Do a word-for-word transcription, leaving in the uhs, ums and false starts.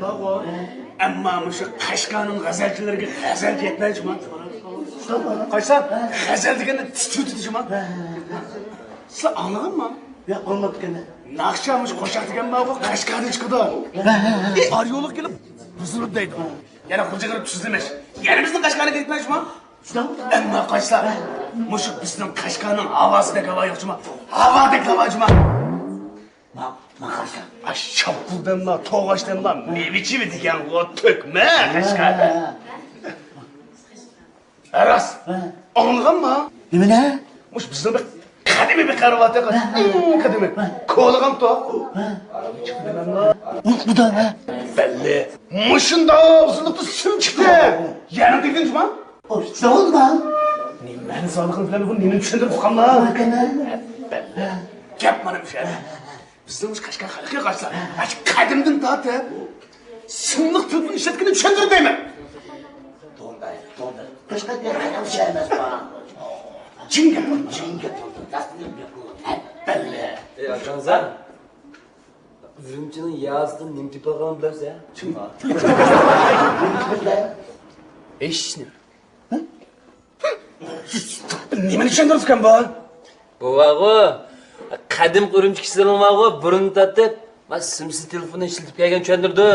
ئەمما مۇشۇ قەشقەرنىڭ غەزەلچىلىرىگە غەزەل يەتمەيدۇ جۇما. قايسا؟ غەزەل دېگەندە تىترىتىدۇ جۇما. سىلەر ئاڭلىغانما؟ ياق، ئاڭلاپتىكەن. ناخشا مۇشۇ قوشاق دېگەن بارغۇ، قەشقەردىن چىقىدۇ. ئار يولغا كېلىپ بۇزۇلۇپ دەيدۇ. يەنە خوجا غېرىب سۆزلىمەش. يەنە بىزنىڭ قەشقەرگە كەتمەي جۇما. ئەمما قايسا؟ مۇشۇ بىزنىڭ قەشقەرنىڭ ھاۋاسىدەك ھاۋا يوق جۇما. ھاۋادەك ھاۋا جۇما. ما، ما قايسا؟ ئاي، شاپتۇلدىنلا، توغاچتىنلا مېۋە-چېۋە دېگەنغۇ تۆكمە قەشقەردە. ھە، راست. ئاڭلىغانما؟ نېمىنى؟ مۇشۇ بىزنىڭ بىر قەدىمىي بىر كارىۋاتى، ئەڭ قەدىمىي. كولىغان توق. ئۇ، بۇدا، ھە؟ بەللى. مۇشۇنداق ئۇزۇنلۇقتا سىم چىقتى. يەنە دېگىن جۇما. ئۇستا بولدىما؟ نېمىنى سالىقىنى بىلەن بۇ نېمىنى چۈشەندۈرۈپ قالما؟ بەللى. گەپ مانا مۇشۇ. بىزنىڭ مۇشۇ قەشقەر خەلقى قارىسا، ئاشۇ قەدىمدىن تارتىپ سىملىق تېلېفون ئىشلەتكىنىنى چۈشەندۈرۈپ بەرمە. توغرا، توغرا. قەشقەر دېگەن شەھەر ئەمەسقۇ. جىڭ گەپ، جىڭ گەپ. بەللى. ئەي ئاكاڭزا، ئۈرۈمچىنىڭ يازىدىن نېمە تېپىلغانلىقىنى بىلەمسىز؟ ھېچ نېمە. نېمىنى چۈشەندۈرۈپتىكەن بۇ؟ بۇ بارغۇ، قەدىمكى ئۈرۈمچى كىشىلىرىنىڭ بارغۇ، بۇرۇن تارتىپ، ما سىمسىز تېلېفوننى ئىشلىتىپ كەلگەن چۈشەندۈرىدۇ.